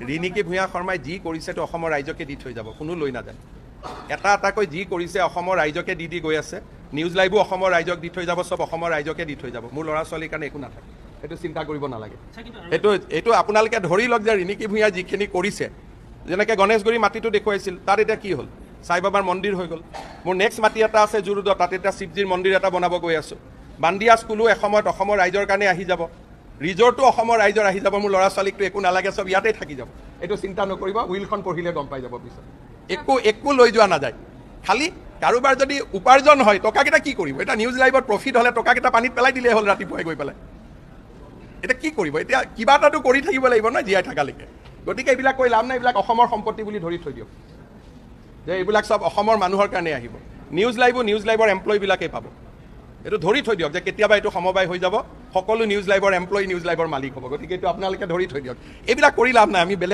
ৰিণিকী ভূঞা শৰ্মাই যি কৰিছে তো অসমৰ ৰাইজকে দি থৈ যাব, কোনো লৈ নাযায়। এটা এটাকৈ যি কৰিছে অসমৰ ৰাইজকে দি দি গৈ আছে। নিউজ লাইভো অসমৰ ৰাইজক দি থৈ যাব, চব অসমৰ ৰাইজকে দি থৈ যাব। মোৰ ল'ৰা ছোৱালীৰ কাৰণে একো নাথাকে, সেইটো চিন্তা কৰিব নালাগে। এইটো আপোনালোকে ধৰি লওক যে ৰিণিকী ভূঞাই যিখিনি কৰিছে, যেনেকৈ গণেশগুৰি মাটিটো দেখুৱাইছিল, তাত এতিয়া কি হ'ল? সাই বাবাৰ মন্দিৰ হৈ গ'ল। মোৰ নেক্সট মাটি এটা আছে জুৰুডত, তাত এতিয়া শিৱজীৰ মন্দিৰ এটা বনাব গৈ আছোঁ। বান্দিয়া স্কুলো এসময়ত অসমৰ ৰাইজৰ কাৰণে আহি যাব, ৰিজৰ্টো অসমৰ ৰাইজৰ আহি যাব। মোৰ ল'ৰা ছোৱালীকতো একো নালাগে, চব ইয়াতে থাকি যাব। এইটো চিন্তা নকৰিব, উইলখন পঢ়িলে গম পাই যাব পিছত। একো একো লৈ যোৱা নাযায়। খালি কাৰোবাৰ যদি উপাৰ্জন হয়, টকাকেইটা কি কৰিব? এতিয়া নিউজ লাইভত প্ৰফিট হ'লে টকাকেইটা পানীত পেলাই দিলেই হ'ল ৰাতিপুৱাই গৈ পেলাই। এতিয়া কি কৰিব? এতিয়া কিবা এটাতো কৰি থাকিব লাগিব ন জীয়াই থকালৈকে। গতিকে এইবিলাক কৈ লাভ নাই, এইবিলাক অসমৰ সম্পত্তি বুলি ধৰি থৈ দিয়ক যে এইবিলাক চব অসমৰ মানুহৰ কাৰণে আহিব। নিউজ লাইভো নিউজ লাইভৰ এমপ্লয়ীবিলাকেই পাব, এইটো ধৰি থৈ দিয়ক যে কেতিয়াবা এইটো সমবায় হৈ যাব, সকলো নিউজ লাইভৰ এমপ্লয়ী নিউজ লাইভৰ মালিক হ'ব। গতিকে এইটো আপোনালোকে ধৰি থৈ দিয়ক। এইবিলাক কৰি লাভ নাই, আমি বেলেগ